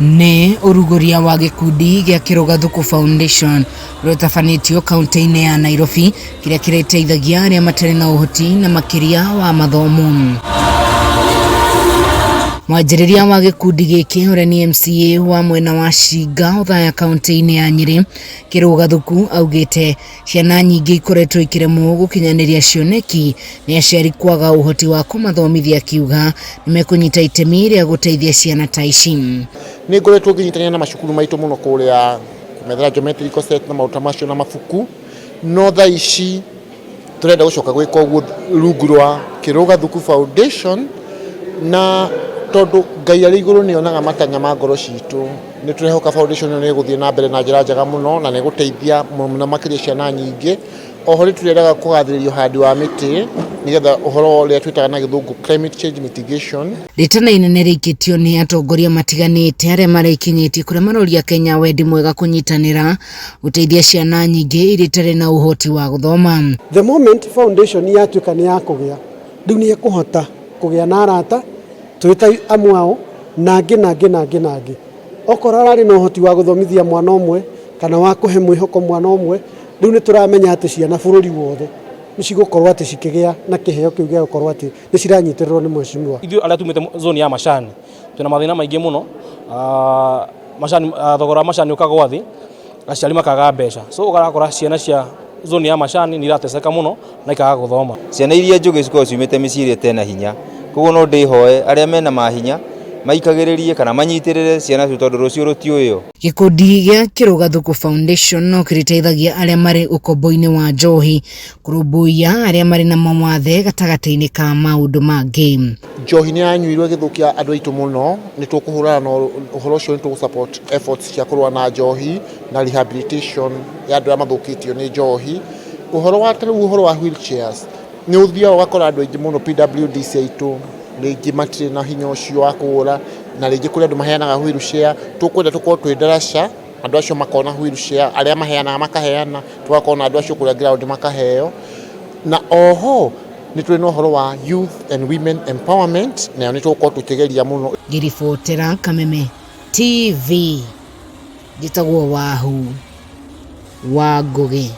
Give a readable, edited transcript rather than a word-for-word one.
Nĩ ũrugũria wa gĩkundi gĩa Kĩrũgathuku Foundation ũrĩa ũtabanĩtio kaunti-inĩ ya Nairobi kĩrĩa kĩrĩteithagia arĩa matarĩ na ũhoti na makĩria wa mathomo. Mwanjĩrĩria wa gĩkundi gĩkĩ ũrĩa nĩ MCA wa mwena wa Shinga Othaya kaunti-inĩ ya Nyĩrĩ Kĩrũgathuku augĩte ciana nyingĩ ikoretwo ikĩremwo gũkinyanĩria cioneki nĩ aciari kwaga ũhoti wa kũmathomithia, akiuga nĩ mekũnyita itemi rĩa gũteithia ciana ta ici. Nĩ ngoretwo ngĩnyitanĩra na macukuru maitũ mũno kũrĩa kũmethera geometrical set na maũndũ ta macio na mabuku, no thaa ici tũrenda gũcoka gwĩka ũguo rungu rwa Kĩrũgathuku Foundation, na tondũ Ngai arĩ igũrũ nĩ onaga matanya ma ngoro citũ, nĩ tũrehoka foundation ĩno nĩ ĩgũthiĩ na mbere na njĩra njega mũno na nĩ ĩgũteithia mũno makĩria ciana nyingĩ. Oho nĩ tũrendaga kũgathĩrĩria ũhandi wa mĩtĩ nĩgetha ũhoro ũrĩa twĩtaga na gĩthũngũ climate change mitigation. Rĩtana inene rĩikĩtio nĩ atongoria matiganĩte arĩa marekinyĩtie kũrĩa maroria Kenya wendi mwega kũnyitanĩra gũteithia ciana nyingĩ iria itarĩ na ũhoti wa gũthoma. The moment foundation yatuĩka nĩ ya kũgĩa, rĩu nĩ ĩkũhota kũgĩa na arata twĩ ta amwe ao na angĩ na angĩ na angĩ na angĩ. Okorwo ararĩ na ũhoti wa gũthomithia mwana ũmwe kana wa kũhe mwĩhoko mwana ũmwe, rĩu nĩ tũramenya atĩ ciana bũrũri wothe nĩ cigũkorwo atĩ cikĩgĩa na kĩheo kĩu gĩa gũkorwo atĩ nĩ ciranyitĩrĩrwo nĩ mheshimiwa. Ithuĩ arĩa tumĩte zone ya macani twĩna mathĩna maingĩ mũno, macani, thogora wa macani ũkagwa thĩ, aciari makaga mbeca, so ũgarakora ciana cia zone ya macani nĩ irateseka mũno na ikaga gũthoma. Ciana iria njũgĩ cikoragwo ciumĩte mĩciĩ ĩrĩa ĩtena hinya, koguo no ndĩhoe arĩa mena mahinya maikagĩrĩrie kana manyitĩrĩre ciana icio tondũ rũciũ rũtiũĩo. Gĩkundi gĩa Kĩrũgathuku Foundation no kĩrĩteithagia arĩa marĩ ũkombo-inĩ wa njohi, kũrũmbũiya arĩa marĩ na mawathe gatagatĩ-inĩ ka maũndũ mangĩ. Njohi nĩ yanyuirwo ĩgĩthũkia andũ aitũ mũno, nĩ tũkũhũrana na ũhoro ũcio, nĩ tũgũ support efforts cia kũrũa na njohi na rehabilitation ya andũ arĩa mathũkĩtio nĩ njohi. Ũhoro wa ta rĩu ũhoro wa wheelchairs, nĩ ũthiaga ũgakora andũ aingĩ mũno PWDs aitũ rĩngĩ matirĩ na hinya ũcio wa kũgũra, na rĩngĩ kũrĩ andũ maheanaga wheelchair, tũkwenda tũkorwo twĩ ndaraca, andũ acio makona wheelchair, arĩa maheanaga makaheana, tũgakorwo na andũ acio kũrĩa ground makaheo. Na oho nĩ tũrĩ na ũhoro wa youth and women empowerment, nayo nĩ tũgũkorwo tũkĩgeria mũno. Ngĩribotera Kameme TV, njĩtagwo Wahu wa Ngũgĩ.